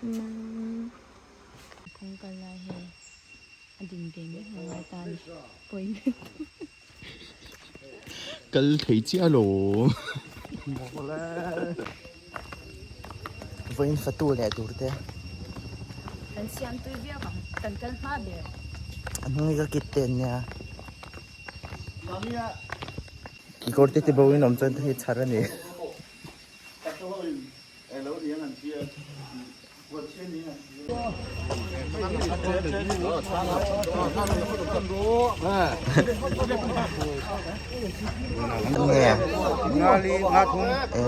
Mang. Kawng kal lai hei a din ve mai a ngai ta a ni point. Kal thei chiah lo. Vawiin fatu leh tur te. Kan siam tui viau ang kan kal hma ber. A hnung hi ka kit te an nia. Kekawr te ti bo in awm chuan hei chhar a ni.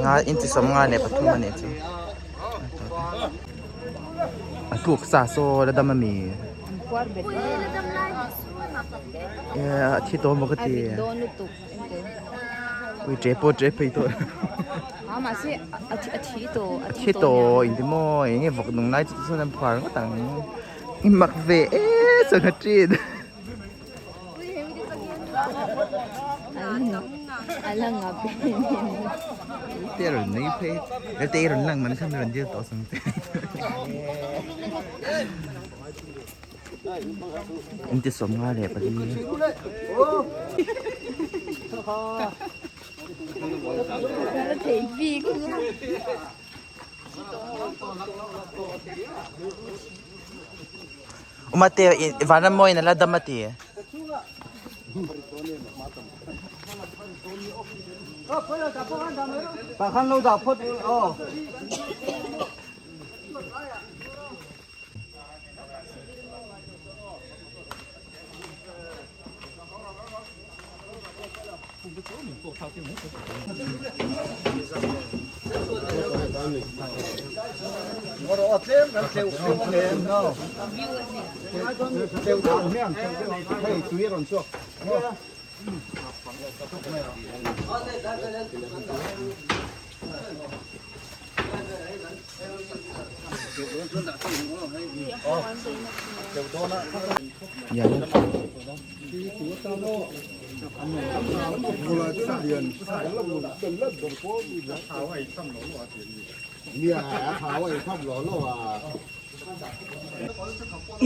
Nge inchi 53 a nih chu a tluk sa saw la dam a mi a thi tawh maw ka ti. Ui ṭe pawh ṭe phei tawh. A mahse a a thi tawh a thi tawh in ti maw eng nge vawk nung lai chu chuan an phuar ngawt ang i mak ve e sangha ṭin. A la ngap em em. Te rawn nui phei te rawn lang man khan rawn dil tawh sang te. In ti 54. Umate vanram mawi na la dam a ti.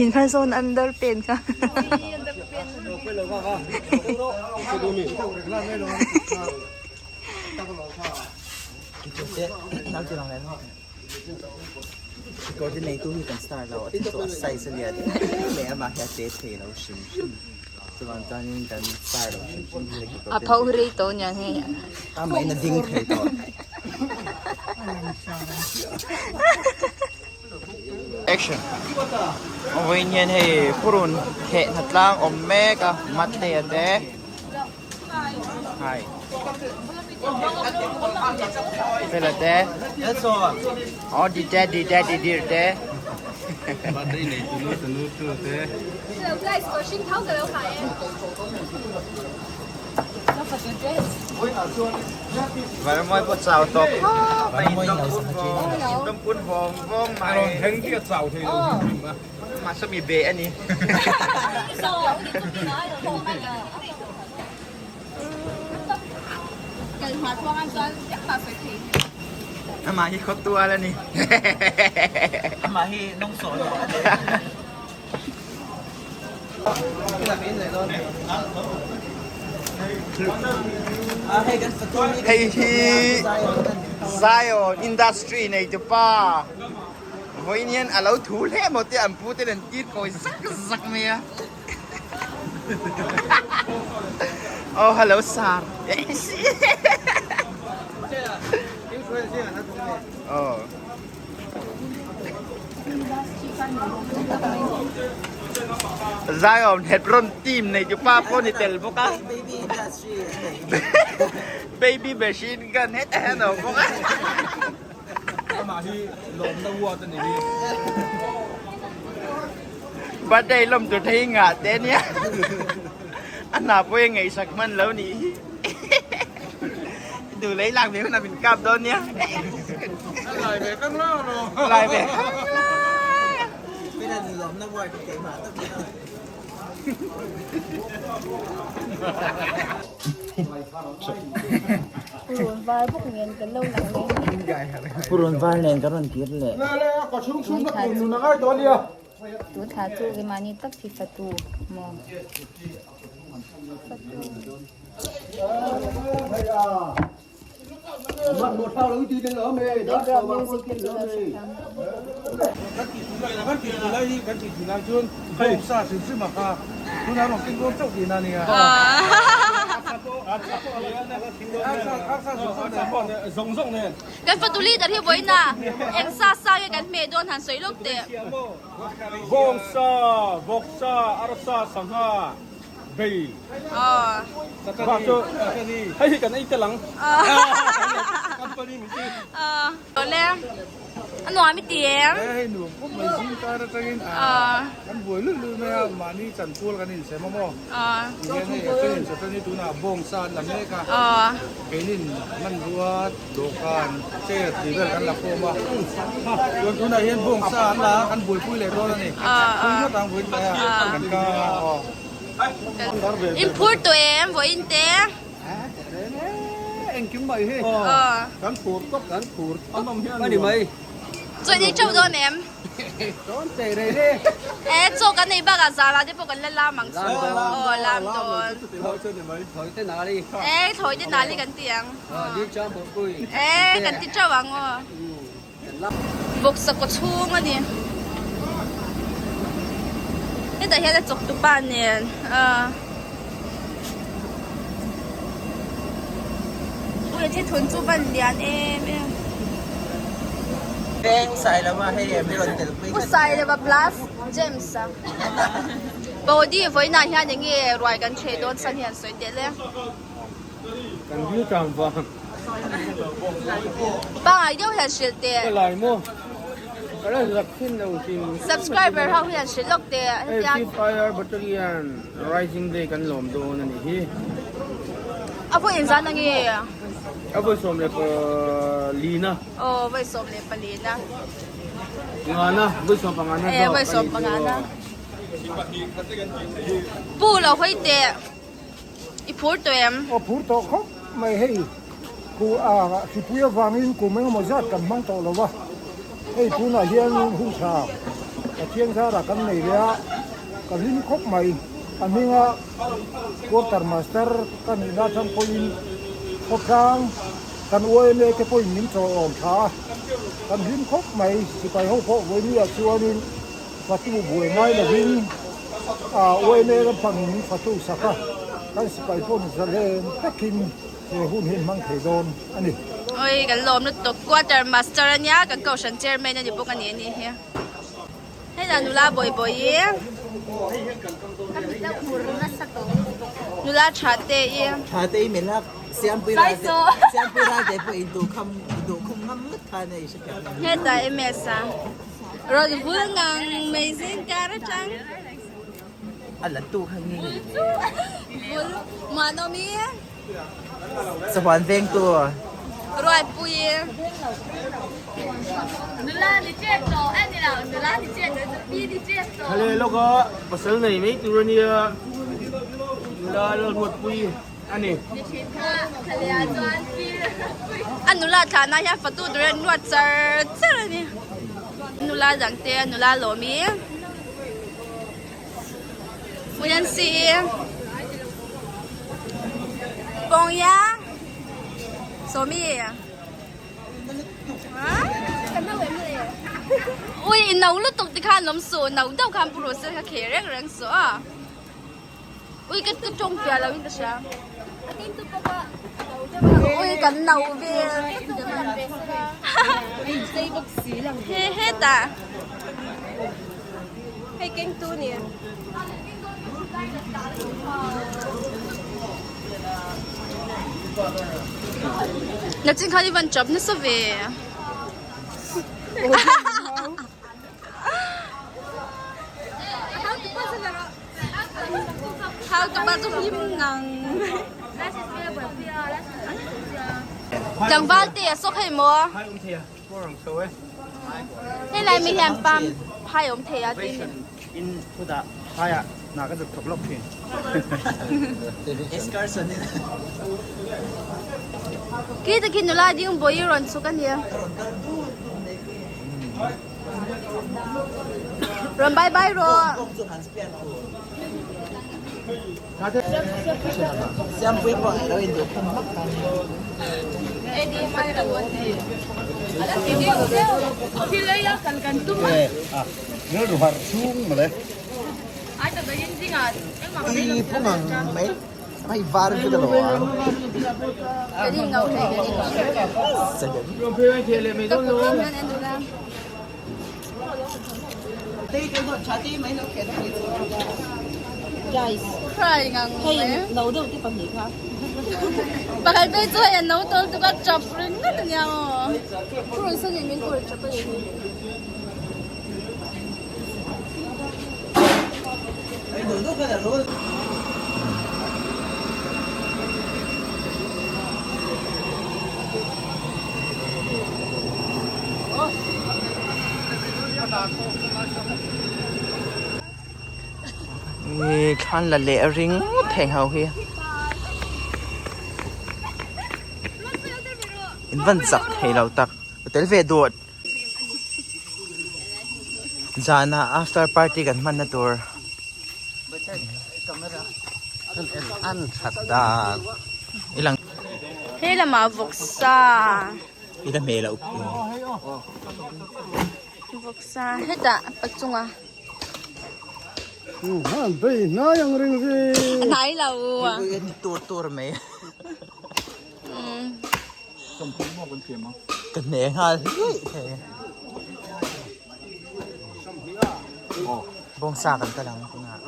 In khan sawn under pen kha. Kekawr te neitu hi kan star lo a thil chu a size a lian em em a mahse a che thei lo hrim hrim chuvang chuanin kan star lo hrim hrim hi kekawr te A pho rei tawh nia hei. A mahin a ding thei tawh. Action Vawiin hian hei purun theh hnatlang awm mek a Matea te. Hi. Fela te. Oh, di te, di te, di dir te. Hello guys, ko sing thau ka lo ha e. Varmoi po chau tawp mai in tawm kun vawng vawng mai. Mahse mi be a ni. Amah hi khaw tual a ni. Amah hi nung sawh lo a ni. Hei hi Zion Industry neitupa. Vawiin hian a lo thu hle maw tih an pu ten an tir kawi zak zak mai a. Oh hello sir. Oh. Zion Hebron team nei chu pa pawh ni tel bawk a. Baby machine gun hetah hian a awm bawk a. Amah hi lawmna word a ni hi. Birthday lawm tur thei ngah te nia. A hna pawh i ngaihsak hman lo nih hi. Duh lei lak ve hunah min kap dawn nia. Lai ve kang la lo. Lai ve kang la. Lawmna word keimah tak. Purun var bawk nen kan lo lang leh. Purun var nen ka rawn kir leh. Tun thla chu tun thla chu keimahni tak hi fatu maw fatu. Background music te chu lo hre thiam. Kan fatu leader hi vawiina eng sa sa nge kan hmeh dawn han sawi lawk teh. Bawngsa, vawksa, arsa, sangha, bei. Bak chu hei hi kan ei tel ang. Company min ti. Awle a nuam i ti em? Hei nuam khawp mai zing kar atangin kan buai luih luih mai a mahni chanpual kan insem a maw. Tihian hei a then in chaw hi tunah bawngsa an la mek a. Keinin hmanrua dawhkan chair tih vel kan la khawm a. Chuan tunah hian bawngsa an la a kan buaipui leh dawn a ni. Thui ngawt ang vawiin tlai a kan kang a aw. In phur tawh em vawiin te? Engkim mai hi kan phur tawp kan phur tawp a ni mai. Chaw ei teuh dawn em? Dawn chei rei re. E chaw kan ei bakah zara te pawh kan la lam ang chu. Aw lam dawn. Thawi te nali. E thawi te nali kan ti ang. E kan ti teuh ang aw. Vawksa kaw chhung a ni. Hetah hian a chawk tupa nen ah Ui a thithun chu van lian em em. Veng Sailova hei em i rawn tel pui Pu Sailova plus James a. Body vawiinah hian eng nge ruai kan hreh dawn chhan hi an sawi tel e. Kan dil tang vang. Pangai deuh hian hrilh teh. Ka lai maw? Ka la zak thin lo hrim. Subscriber ho hian hrilh lawk teh. Hei Fifth IR Battalion Rising Day kan lawm dawn a nih hi. A vawi engzan ange? A vawi 14 na. Aw vawi 14 na. Ngana, vawi 15 na. Eh vawi 15 na. Pu lo hawi teh. I phur tawh em? Aw phur tawh khawp mai hei ku a hripui avangin kum engemaw zat kan hmang tawh lo va, hei tunah hian hun tha Pathian zarah kan nei leh a, ka hlim khawp mai. A hminga quarter master ka nihna atang pawhin khawtlang kan YMA te pawhin min chawiawm tha a, kan hlim khawp mai. Sipai ho pawh vawinia chuanin Fatu buai ngai lovin YMA lampangin min fatu sak a, kan sipai pawh ni zalen takin he hun hi an hmang thei dawn a ni. Oi, kan lawm lutuk. Quarter master a nia, kan kohhran chairman a ni bawk a ni a nih hi. Hei lah nula bawi bawi i. Nula tha te i. Tha te i melak Siampui ral te Siampui ral te pawh induhkham induhkhum ngam ngawt kha a nei hre thiam. Hetah MS a. Rawn vul ngang mai zing kar atang. A la tu kha nge nge. Vul Muanawmi. Sahuan veng tu. Ruaipui. Nula ni chet to e ni lo nula ni chet to pi ni chet to. Hale lawka pasal nei mai tur ania nula Lalruatpui. a ni. A nula thlahna hian fatu tur hian nuat char char a ni. Nula dang te nula lawm i Muyan si i Pawng ya Sawmi Ui i no lutuk tikhan lawm suh no deuh khan pu ru se kha kheh reng reng suh a. Ui ka ka tawng fiah lo in ka hria. Ui kan no vel. He hetah. Hei keng tu ni. Nachin khan i van chap nasa ve. Hau tu pa chu hlim ngang. Tlangval te a sawk hei maw? Phai awm thei a, pawr ang chho e. Hei lai mi hian pam phai awm thei a ti ni. In thu dah phai ah hna ka zuk thawk lawk thin. Excursion in. Khi takin nula ding bawi i rawn chhuk a nia. Rawn bye bye rawh. Siampui pawh a lo induh khum hmak ta ni. Ti pung ang mai mai var vek a lo a. Pakhat phei chu hei a no tawl tuk a chap ringawt a nia aw. Purun sen in min ur chap a ni hi. Ni thlan la leh ring thei ho hi in van chak thei lo tak tel ve dawt. Zana after party kan hmanna tur an that dan i lang He lamah vawksa i la hmel loh vawksa hetah pachunga hnai lo tur tur mai Ka hne nghal hluih thei. Bawngsa kan kal ang tunah.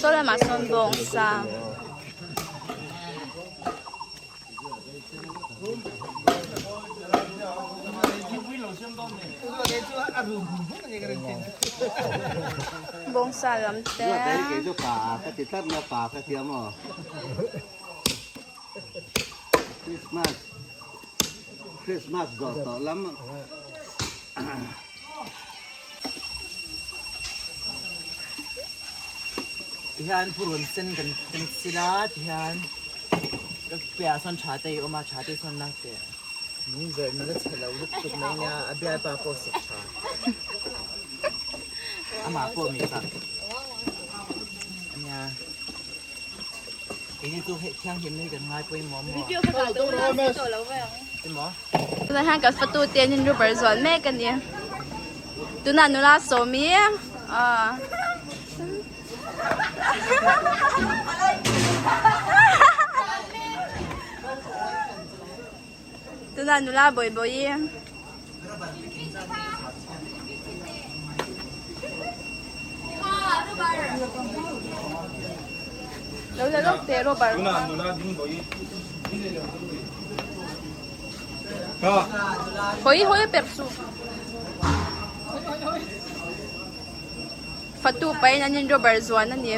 Saw lamah sawn bawngsa. Bawngsa lam te. Christmas Christmas zawh tawh lam Tihian purun sen kan kan sil a tihian ka piahah sawn tha te a awm a tha te sawn lak teh nung ber nula chhe lo lutuk mai nia a bialpa pawh sawk tha amah pawh mi fak ania. Keini chu hei thianghlim hi kan ngai pawimawh maw? Emaw? Tunah hian kan fatu te an in rubber zual mek a ni. Tunah nula sawmi ah. Tunah nula bawibawi. Lo la lawk teh rubber. Hawi hawi a perh suh. Fatu pahin an in rubber zuan a ni.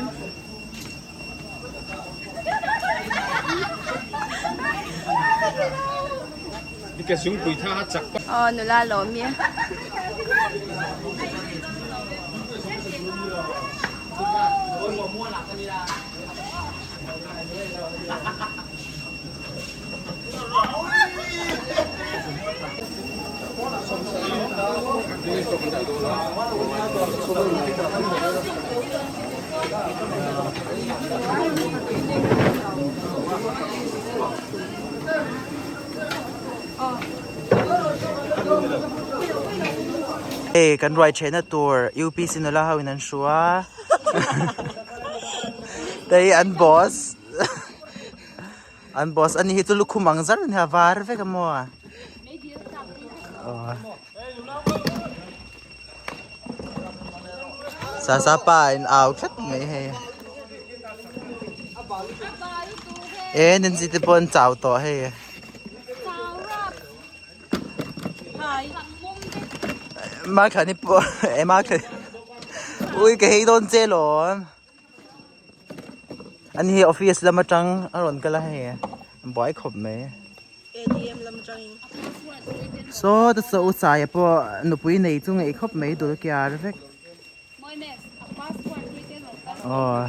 Aw nula lawm i. Hei kan ruai thehna tur UPC nula ho in an hrua hei an boss an boss ani hi chu lukhum ang zar ania var vek a maw Sasa pa in au tlat mai hei e Nancy te pawh an chau tawh hei Makhani pawh e Makhani ui ka hei dawn che lawm. Ani hi office lam atang a rawn kal a hei buai khawp mai. Saw ta saw u Saia pawh nupui nei chu ngei khawp mai dul kiar vek. Aw.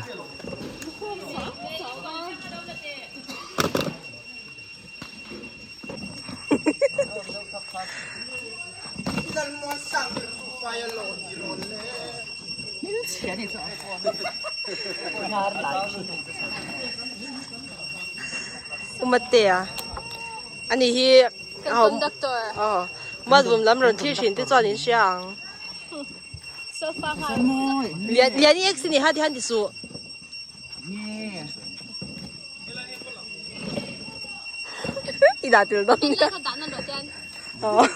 Umatea ani hi Conductor. Aw Mualvum lam rawn thlir thin te chuan in hria ang. Lian lian i ex ni ha ti han ti suh. I dah tel dawn nia. Aw.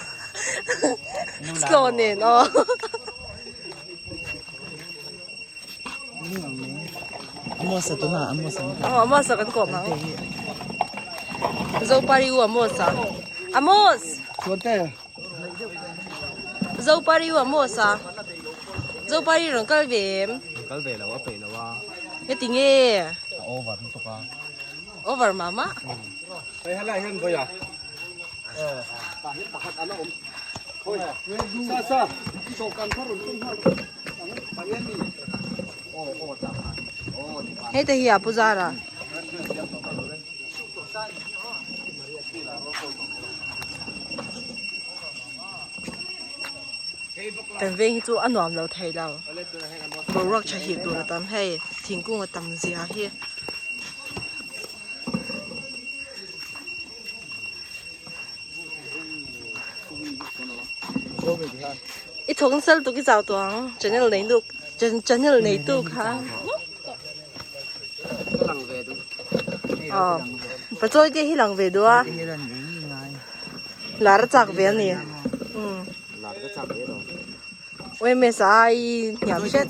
Slow nen aw. Amos a tuna Amos an Aw Amos a kan kawm ang. Zopari u Amos a. Amos. Chuan te. Zopari u Amos a. Zopari rawn kal ve em? Kal ve lo a peih lo a. Nge ti nge? A over lutuk a. Over mah mah. Hei helai hian vawi a. Tah hian pakhat a la awm. Khawi. Sa sa. Dawhkan kha rawn tum nghal. Hei te hi a puzara. Kan veng hi chu a nuam lo thei lo. Boruak tha hip tur a tam hei thingkung a tam zia hi. I thawk nasa lutuk i chau tawh ang channel nei tu channel nei tu kha aw pachawi te hi lang ve duh a lar a chak ve a ni OMS ai hniam hret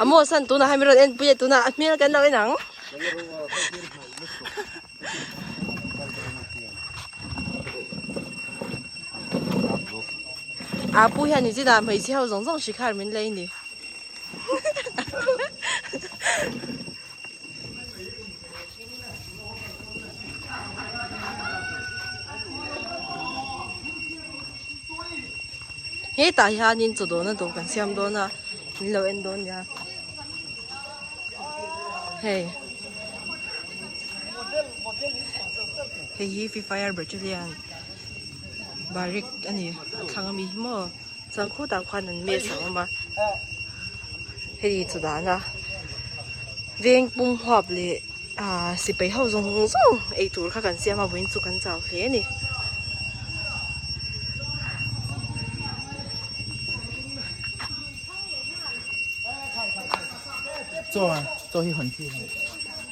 a maw san tunah hian min rawn en pui a tunah a hmel kan lo en ang. A pu hian ni chinah hmeichhe ho zawng zawng hri khar min lei ni. Hetah hianin chaw dawhna dawr kan siam dawn a min lo en dawn nia hei hei hi free fire battalion barrack a ni a thlang ami hi maw chuan khutah khuan an mess a awm a hei chaw dahna veng pum huap leh ah sipai ho zawng zawng eitur kha kan siam a vawiin chu kan chau hle a ni.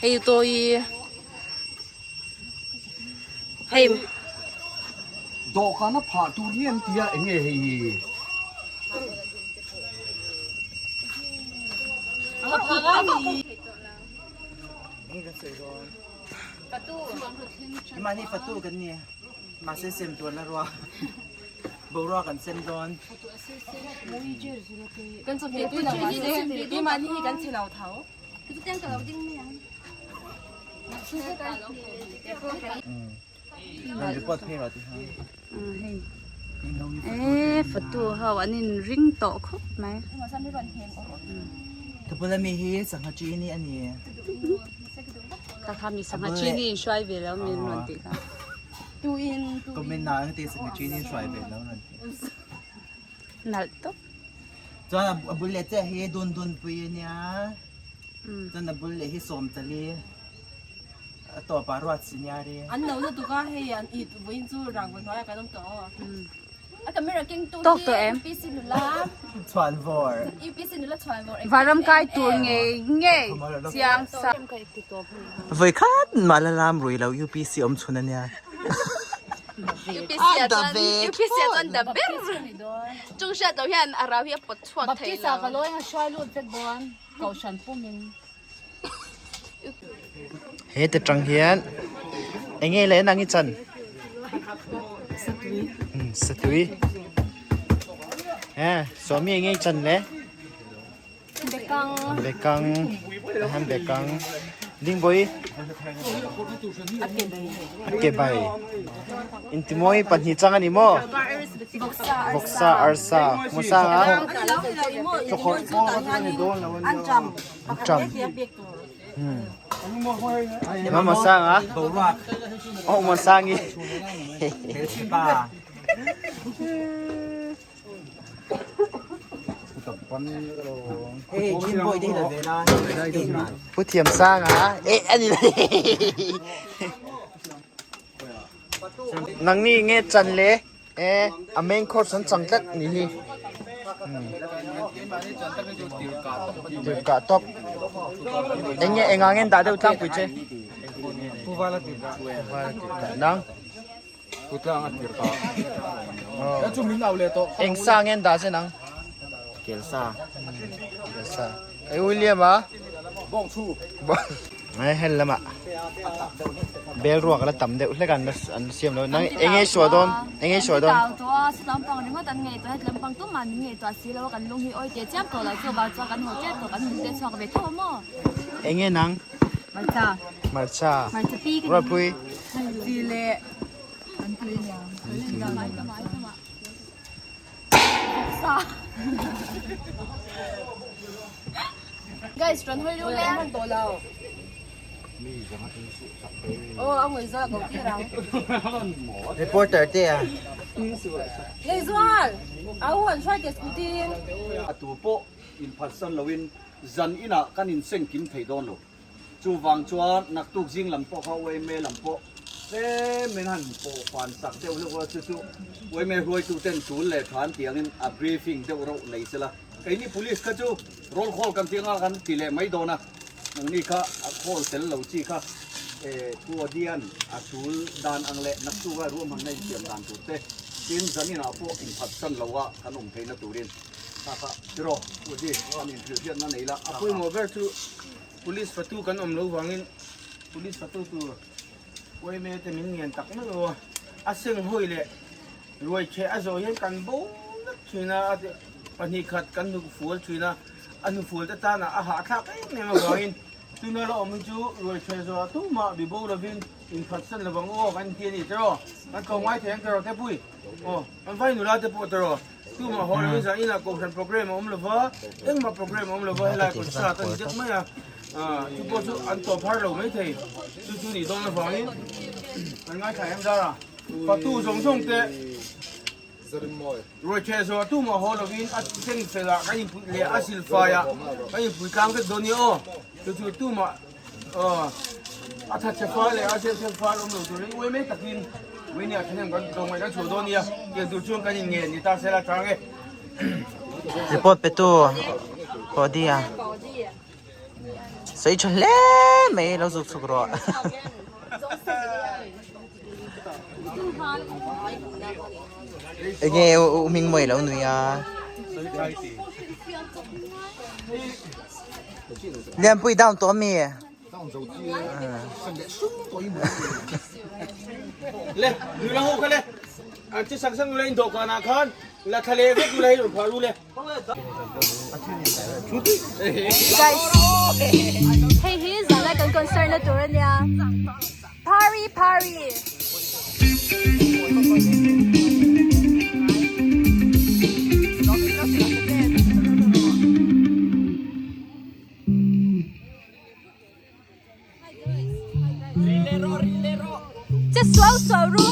Hei tawi hei Dawhkan a phah tur hi an ti a enge hei hi. Mahni fatu kan ni mahse sem tur la rua boruak kan sem dawn. Kan chawhmeh tui lo mahse keimahni hi kan chhe lo tho. Report phei rawh ti kha. E fatu ho an in ring tawh khawp mai. Thupul ami hi sangha chini a ni. Ka kha mi sangha chini in hruai ve lo min rawn tih kha. Comment na ang te sangha chini in hruai ve lo rawn tih. Nalh tawp. Chuan a bul leh chiah hi dun dun pui a nia. Chuan a bul leh hi sawmtali a tawpah ruat si nia ri. An lo lutuk a hei an it vawiin chu rangva hnuaiah kan awm tawh aw. A camera keng tu hi UPC nula. Chhuan vawr. UPC nula chhuan vawr. Varam kai tur ngei ngei chiang sa. Vawi khat mah la lam rui lo UPC awm chhun a nia. UPC ah chuan UPC ah chuan da ber. Chung hriat loh hian a rau hi a pawt chhuak thei lo. Baptist ah ka lawi anga hruai lut vek dawn kohhran pumin. He te tang hian eng nge leh nang i chan? Satui. Satui. He sawmi eng nge i chan le? Bekang. Bekang. Ahan bekang. Ding boy. A ke bai. Intimawi pahnih chang a ni maw? Vawksa arsa. Hmasa a. Anṭam. Hmasang a. Oh, hmasang i. Hei gym boy te hi la ve la. Pu thiam sang a e ani nangni nge chan le e a main course an chang tlat ni hi tirkah tawp eng nge engah nge an dah deuh tlangpui che nang Eng sa nge an dah che nang? Kelsa. Kelsa. Ei William a? Bawng chhu. Ai hel lamah bel ruak la tam deuh hlek an an siam lo. Nang eng nge suah dawn? Eng nge suah dawn? Tau tawh a, si lampang ringawt an ngei tawh, heti lampang tumah min ngei tawh a si lo a, kan lung hi awi teh chiam tawh lo chu vang chuan kan haw tep tawh kan hmu te chhuak ve tho a maw? Eng nge nang? Hmarcha. Hmarcha. Hmarcha pi ka ni. Ruatpui. Chi leh an tui aniang. Guys, rawn hawi lu le. Oh, ang ngui za ko ti rang. Reporter te a. Lei zual. Au han hruai te scooty in. A tu pawh inphatsan loin zan inah kan inseng kim thei dawn lo. Chuvang chuan naktuk zing lam pawh kha uaime lam pawh tlem in han pawh fan sak deuh hleuh a, chu chu uaime hruaitu ten tul leh than tiangin a briefing deuh reuh nei sela. Keini police kha chu roll call kan tih anga kan ti leh mai dawn a, nangni kha a call tel lo chi kha thu a dian a tul dan ang leh naktuk a ruahmanna insiam dan tur te tin zaninah pawh inphatsan lo a kan awm theihna turin kha kha tiraw Udi an inhrilhriatna nei la. A pawimawh ber chu Police fatu kan awm lo vangin Police fatu tur uaime te min ngen tak meuh lo a, a seng hawi leh ruai chhe a zawh hian kan bo vek thin a, 2 khat kan hnuk fual thin a, a hnufual te tanah a hahthlak em em avangin tuna la awm hi chu ruai chhe zawh tumah bi bo lovin inphatsan lovang aw kan inti a ni tiraw, kan tlawmngai thei ang tiraw te pui aw, kan vai nula te pawh tiraw. Tumah haw lovin zan inah kohhran program a awm lova, engmah program a awm lova helai concert a ni deuh mai a, chu pawh chu an tawp har lo maithei, chu chu nih dawn avangin kan ngaithla em zar a, fatu zawng zawng te ruaitheh zawh tumah haw lovin a thleng felah kan inpui leh a silfaiah kan inpui tlang vek dawn nia aw, chu chu tumah Aw, a thatchhe fal leh a zirchhe fal awm lo turin uai mai takin Winnie-a thahnem kan tlawmngaih kan chhuah dawn nia, tiang tur chuan kan inngen ni ta sela chang e. Report petu Cody-a sawi tha hle mai lo zuk chhuk rawh. Enge u hming mawi lo nui a. Lianpui down tawh ami? Le, nula ho kha le. An che sang sang nula in dawhkan ah khan la thla leh vek nula hi rawn phah ru le. Guys, hei hi zana kan concert na tur ania. Party party. Che suau suau ru.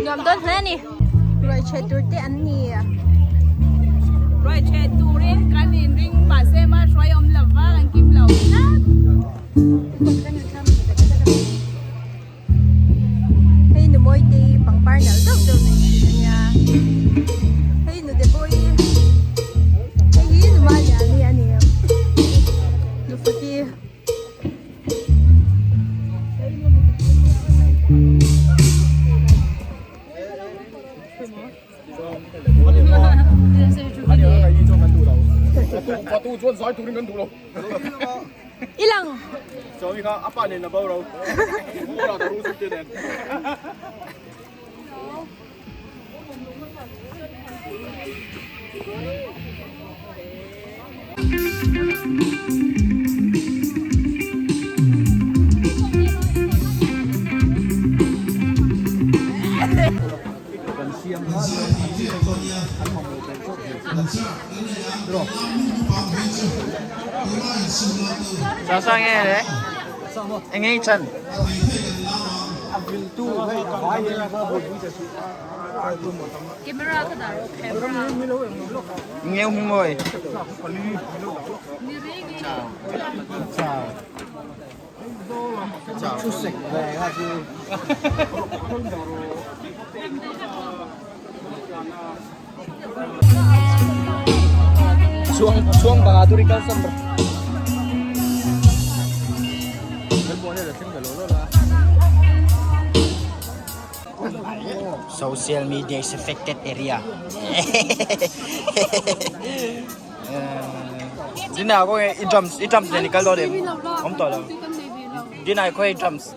Nuam dawn hle a ni. Ruai chhe tur te an ni. Ruai chhe turin kan inring mahse mah hruai awm lo va kan kim lo tlat. Hei nu mawi te hi pangpar nalh deuh deuh nei thin a nia. Hei nu te pawh hi hei hi nu Maliani a ni. Nu Faki. Ilang. Sao nghe đấy. Anh nghe chân. Camera ka dah rawh camera. Nghe không mồi. Ni ring i. Chuang chuang banga turi kal sam Social media is affected area. Dina ko i drums i drums ni kal do dem. Om to lo. Dina ko i drums.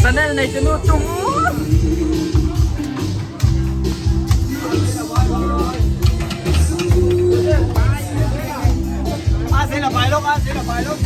Chanel nei chu nu tum. A sẽ là bài lúc, a sẽ là bài lúc.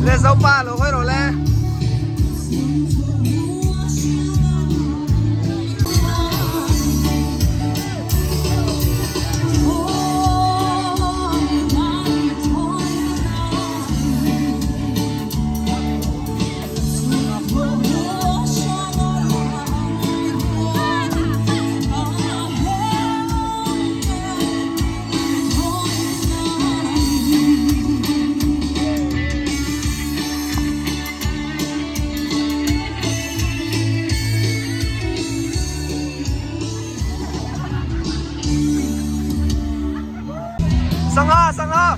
Le zo pa lo hoi ro le. Sangha sangha.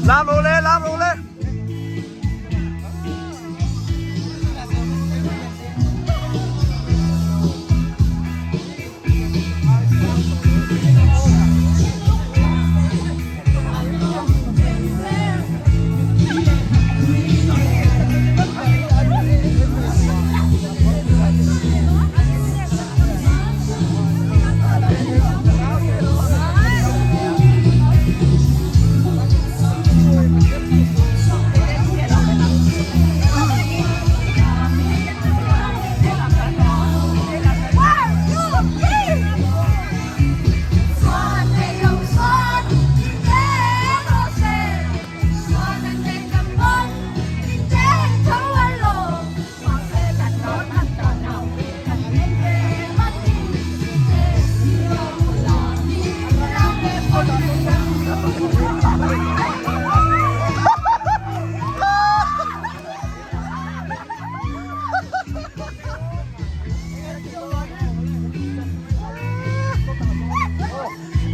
Lam rawh le, lam rawh le.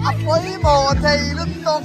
A pawimawh thei lutuk.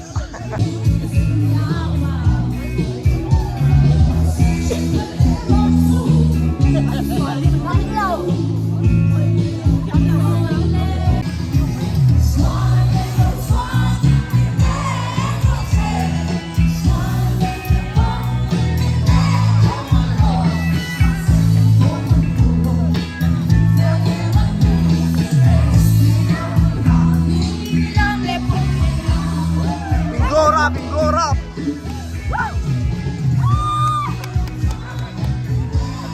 Bingo rap, bingo rap.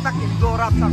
Tak bingo rap tak.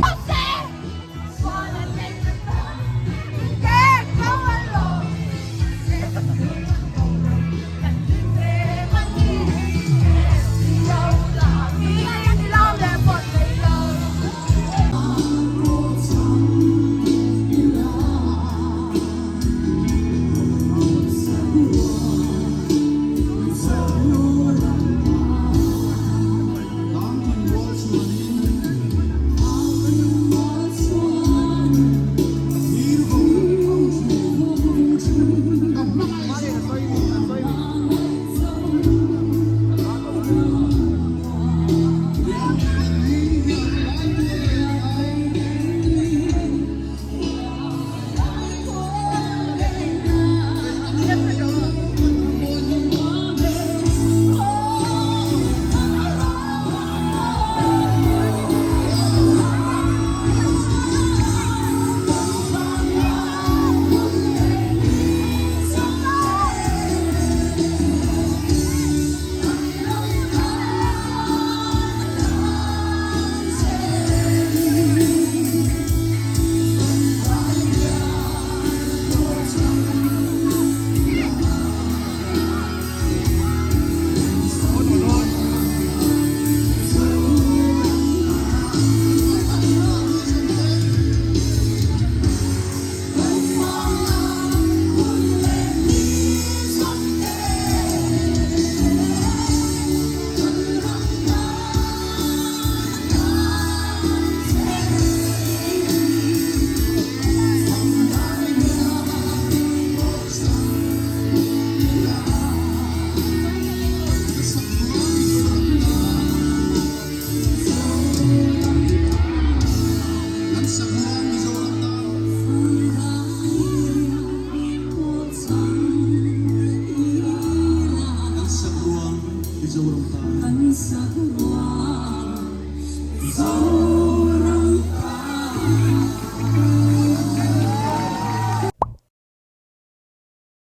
Mizoram tan.